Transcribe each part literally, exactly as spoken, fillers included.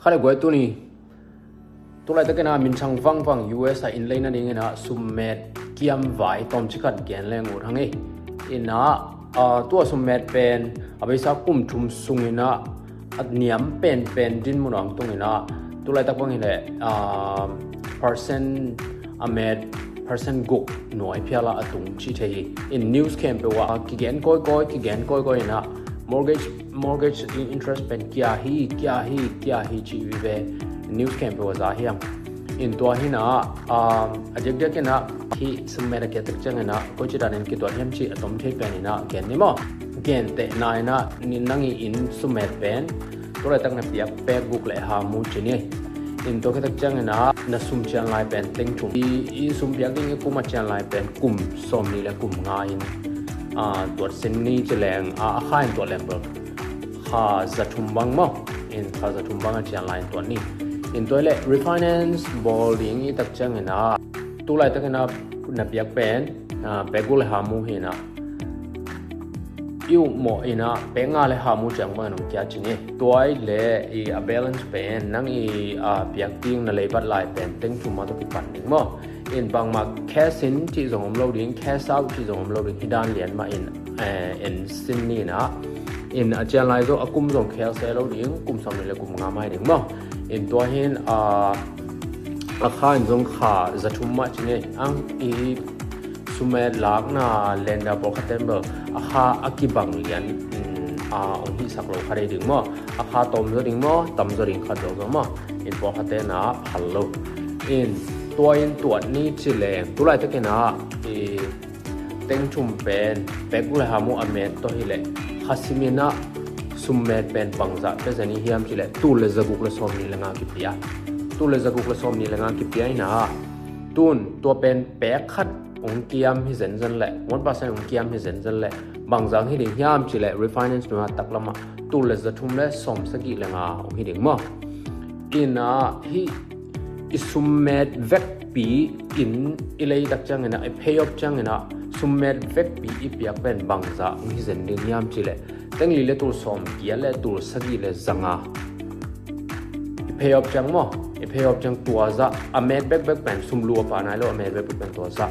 Kha le guai, tuni tulaitakin ah minthang vangvang U S a inn lei nadingin ah summet kiam vai tawmcik khat gen leng ut hang ei. In ah, ah, tua summet pen a beisa kum thum sungin ah a niam penpen dinmun ah hong tungin ah, tulaitak bang hileh, ah, percent a met percent guk nuai phial ah a tung cih thei hi. In news khempeuh ah kigen kawikawi, kigen kawikawi in ah mortgage, mortgage interest pen kia hi, kia hi, kia hi cih vive news khempeuh ah za hiam. In tua hi in ah, um, a diakdiakin ah hih summet a kiat tak ciangin ah koici danin kituat hiam cih a tom thei pen in ah gen ni maw. Gentehna in ah, nang i inn summet pen tulaitak na piak pek guk le ha mu ci ni. In tua khit tak ciangin ah na sum cian lai pen teng thum. I, i sum piak ding i kum a cian lai pen kum sawmnih le kum nga in, ah, tuat sin ni ci leng, ah, a kha in tuat leng bel kha za thum bang maw. In kha za thum bang a cian lai in tuat ni. In tua i le refinance bawl ding i tak ciangin ah tulaitakin ah na piak pen, ah, pek guk le ha mu hi in ah i upmawh in ah pek nga le ha mu ciang bangin hong kia ci ni. Tua i le i a balance pen nang i, ah, piak ding na leibat lai pen teng thum mah tawh kipan ding maw. In bangmah cash in cih zong om lo ding, cash out cih zong om lo ding, hih dan lian mah in, eh, en sin ni in ah. In a cian lai zong a kum zong khel se lo ding, kum sawmnih le kum nga mah hi ding maw. In tua hi in, ah, a kha in zong kha za thum mah ci ni. Ang i summet lakna lender pawlkhat ten bel a kha a kibang lian, um, a hong hihsak lo khat hi ding maw. A kha tawm zaw ding maw, tam zaw ding khat zaw zaw maw. In pawlkhat ten ah phal lo. In tua in tuat ni ci leng tulaitakin ah i teng thum pen pek guk le ha mu a met tawh hi leh kha simin ah summet pen bangzah pia za ni hiam ci leh tul le za guk le sawmnih le nga kipia. Tul le za guk le sawmnih le nga kipia in ah tun tua pen pek khat hong kiam hi zenzen leh, one percent hong kiam hi zenzen leh bangzah hong hi ding hiam ci leh refinance nung ah taklam ah tul le za thum le sawm sagih le nga hong hi ding maw. In ah hih i summet vekpi in i lei tak ciangin ah, i pay off ciangin ah summet vekpi i piak pen bangzah hong hi zen ding hiam ci leh teng li le tul sawm giat le tul sagih le za nga i pay off ciang maw. I pay off ciang tua zah, a met bekbek pen sum lu a pha nai lo, a met bekbek pen tua zah.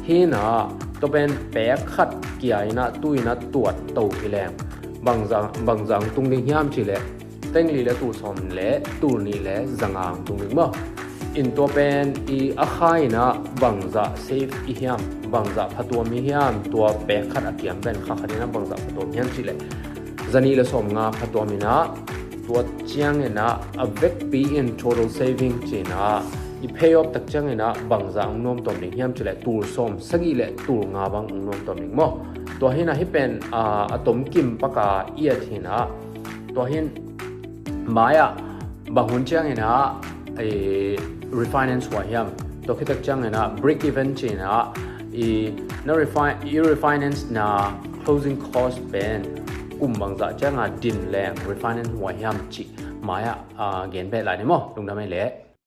Hi in ah tua pen pek khat kia in ah tu in ah tuat to hi leng bangzah, bangzah hong tung ding hiam ci leh teng li le tul sawm le tul nih le za nga hong tung ding maw. In tua pen i a kha in ah bangzah save i hiam, bangzah phatuam i hiam, tua pek khat a kiam pen kha khat in ah bangzah phatuam hiam ci leh za nih le sawm nga phatuam in ah, tua ciangin ah a vekpi in total saving ci in ah i pay off tak ciangin ah bangzah hong nuam tuam ding hiam ci leh tul sawm sagih le tul nga bang hong nuam tuam ding maw. Tua hi in ah hih pen, ah, a tom kim pak a i et hi in ah tua hi in mai ah bang hun ciangin ah, eh, refinance huai hiam. Tua khit tak ciangin ah break even ci in ah i na refin-, i refinance na closing cost pen kum bangzah ciang a din leng refinance huai hiam cih mai ah, ah, gen beh lai ni maw. Lungdam ei leh.